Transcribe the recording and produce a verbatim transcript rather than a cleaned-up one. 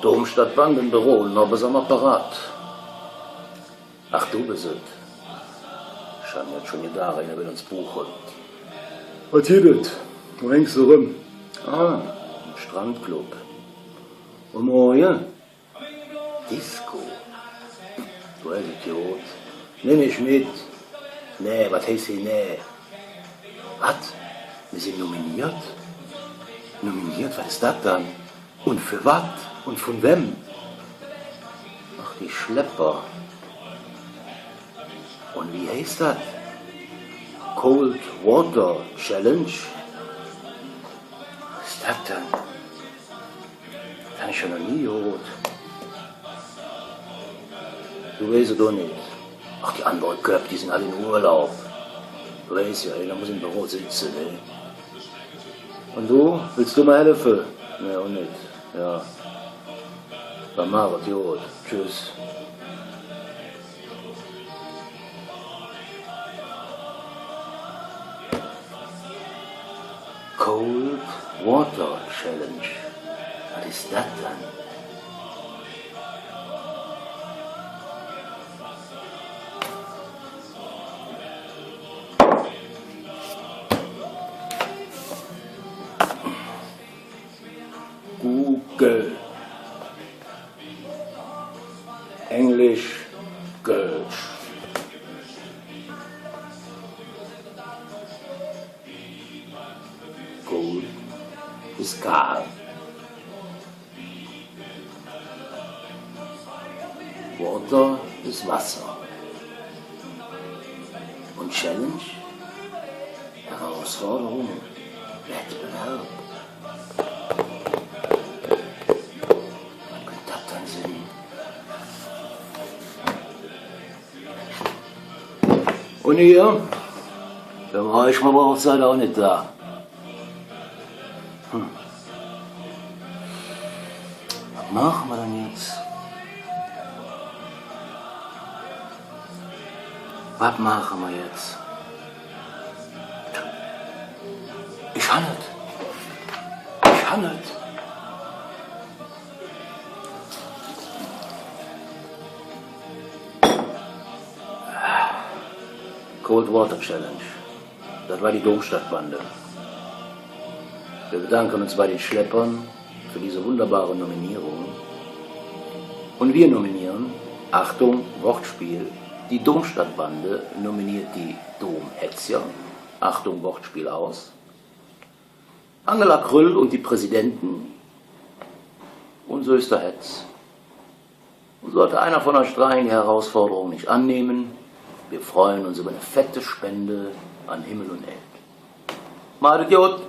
Domstadtbande, Büro, nobbe se am Apparat. Ach, do bes et. Ich han jetz schon gedaach, einer well uns buche. Wat gitt et? Wo hängks de röm? Ah, em Strandclub. Un morge? Disco. Do häs et god. Nimm mich met. Nä, wat heiß hee nä? Wat? Mir sin nominiert? Nominiert? Wat es dat dann? Un för wat? Un vun wäm? Ach, die Schlepper. Un wie heiß dat? Cold Water Challenge? Wat es dat dann? Han ich jo noch nie gehoot. Do weiß et och nit. Ach, die andere Köpp, die sin all en Urlaub. Do weiß jo, einer muss em Büro setze, ne? Un do? Wells do mer helfe? Nä, och nit. Jo. Dann maach et god. Tschüss. Cold Water Challenge. Wat es dat dann? Google. Englisch, Kölsch. Cold es kal. Water es Wasser. Un Challenge? Herausforderung, Wettbewerb. Wat künnt dat dann sin? Un hee? Dä Reichmann brauch se och nit do. Hm. Wat maache mer dann jetz? Wat maache mer jetz? Ich han et. Ich han et. Cold Water Challenge. Dat wor die Domstadtbande. Mir bedanke uns bei de Schlepper för dä wunderbare Nominierung. Un mir nominiere, Achtung, Wortspiel, die Domstadtbande nomineet die Domhetzjer, Achtung, Wortspiel aus, Angela Krüll un die Präsidenten un Söster Hetz. Un sollte einer vun üch drei die Herausforderung nit annemme, mir freue uns üvver en fette Spende an Himmel un Ääd. Maht et god.